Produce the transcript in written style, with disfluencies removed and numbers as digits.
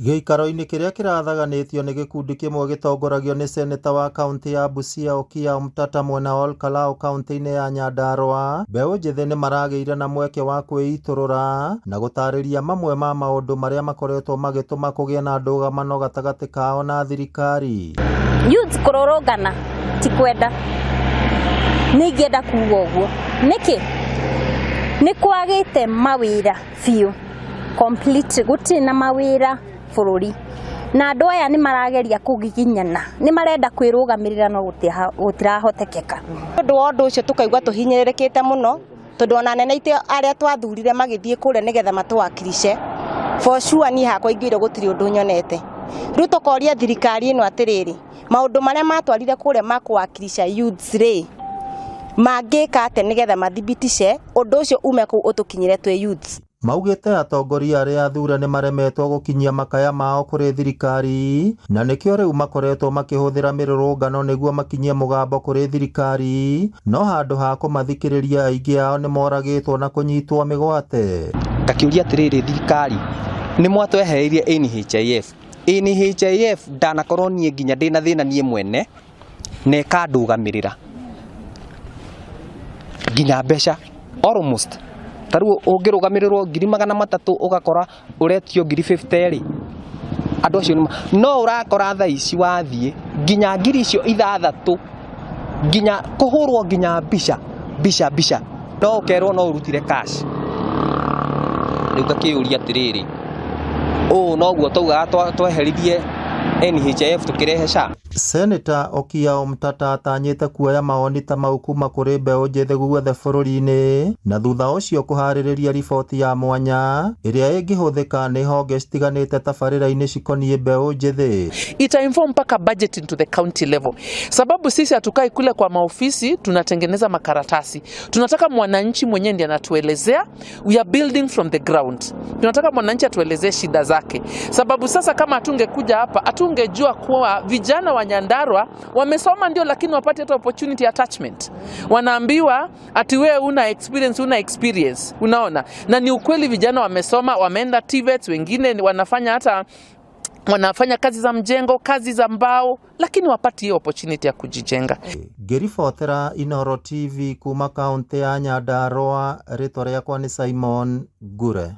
Gĩikaro-inĩ kĩrĩa kĩrathaganĩtio nĩ gĩkundi kĩmwe gĩtongoragio nĩ seneta wa kaũntĩ ya Busia Okiya Omtatah mwena wa Olkalau kaũntĩ-inĩ ya Nyandarua, mbeũ njĩthĩ nĩ maragĩire na mweke wa kwĩitũrũra na gũtarĩria mamwe ma maũndũ marĩa makoretwo magĩtũma kũgĩe na ndũgamano gatagatĩ kao na thirikari. Youths kũrũrũngana ti kwenda, nĩ ingĩenda kuga ũguo. Nĩkĩ? Nĩ kwagĩte mawĩra biũ, complete, gũtirĩ na mawĩra bũrũri, na andũ aya nĩ marageria kũgiginyana, nĩ marenda kwĩrũgamĩrĩra no gũtirahotekeka. Ũndũ wa ũndũ ũcio tũkaigua tũhinyĩrĩrĩkĩte mũno, tondũ ona anene aitũ arĩa twathurire magĩthiĩ kũrĩa nĩgetha matũwakilishe, for sure niĩ hakwa ingĩire gũtirĩ ũndũ nyonete. Rĩu tũkoria thirikari ĩno atĩrĩrĩ, maũndũ marĩa matwarire kũrĩa ma kũwakilisha youths rĩ, mangĩka atĩa nĩgetha mathibitice ũndũ ũcio ume kũu ũtũkinyĩre twĩ youths. Maugĩte atongoria arĩa athure nĩ maremetwo gũkinyia makaya mao kũrĩ thirikari na nĩkĩo rĩu makoretwo makĩhũthĩra mĩrũrũngano nĩguo makinyie mũgambo kũrĩ thirikari, no handũ ha kũmathikĩrĩria aingĩ ao nĩ moragĩtwo na kũnyitwo mĩgwate. Ngakĩũria atĩrĩrĩ, thirikari nĩ mwatwehereirie NHIF. NHIF ndanakorwo niĩ nginya ndĩna thĩna niĩ mwene na ĩkandũgamĩrĩra nginya mbeca almost ta rĩu ũngĩrũgamĩrĩrwo 300,000 ũgakora ũretio 50,000 rĩ, andũ acio no ũrakora thaa ici wathiĩ nginya 6,000 nginya kũhũrwo nginya mbica mbica mbica no ũkerwo no ũrutire cash. Rĩu ngakĩũria atĩrĩrĩ, ũũ noguo twaugaga tweheririe NHIF tũkĩrehe SHA? Seneta Okiya Omtatah atanyĩte kuoya mawoni ta mau kuma kũrĩ mbeũ njĩthĩ guothe bũrũri-inĩ na thutha ũcio kũharĩrĩria riboti ya mwanya ĩrĩa ĩngĩhũthĩka nĩ honge citiganĩte tabarĩra-inĩ cikoniĩ mbeũ njĩthĩ. Ita inform mpaka budgeting to the county level, sababu sisi hatukai kule kwa maofisi tunatengeneza makaratasi. Tunataka mwananchi mwenyewe ndiye anatuelezea. We are building from the ground. Tunataka mwananchi atuelezee shida zake, sababu sasa kama hatungekuja hapa hatungejua kuwa vijana wa Nyandarua wamesoma ndio, lakini wapate hata opportunity attachment. Wanaambiwa ati wewe una experience, una experience, unaona. Na ni ukweli vijana wamesoma, wameenda TVETs, wengine wanafanya hata wanafanya kazi za mjengo, kazi za mbao, lakini wapati hiyo opportunity ya kujijenga. Ngĩribotera Inooro TV kuma kaũntĩ ya Nyandarua, rĩtwa rĩakwa nĩ Simon Ngure.